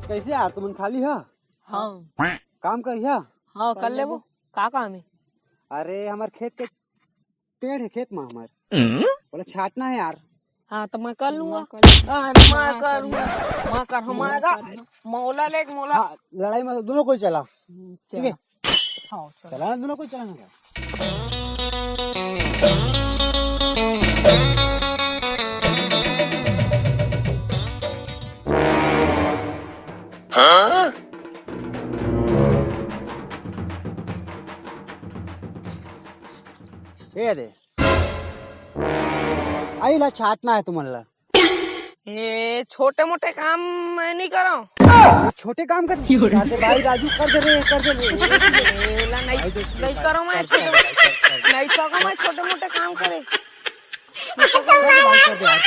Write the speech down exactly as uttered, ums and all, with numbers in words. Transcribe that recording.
कैसे यार, तुमन खाली हा? हाँ। काम करिहा? हाँ, कर लेबो। का काम है? अरे, हमर खेत के पेड़ है, खेत में हमर। बोला छाटना है यार। हाँ, तो मैं कर लूंगा। अरे, मैं करूंगा। मैं कर, हमारा मौला ले, मौला। हाँ, लड़ाई में दोनों कोई चला। ठीक है? हाँ, चलो। चला ना, दोनों कोई चला ना। ये दे। आई ला छाटना है तुमन ला। ये छोटे मोटे काम मैं नहीं करो। छोटे काम कर। कर दे भाई राजू, कर दे रे, कर दे रे। एला नहीं, भाई देख, नहीं कर, करो मैं कर, छोटे, कर, कर, कर। नहीं सको मैं छोटे मोटे काम करे। कर दे यार,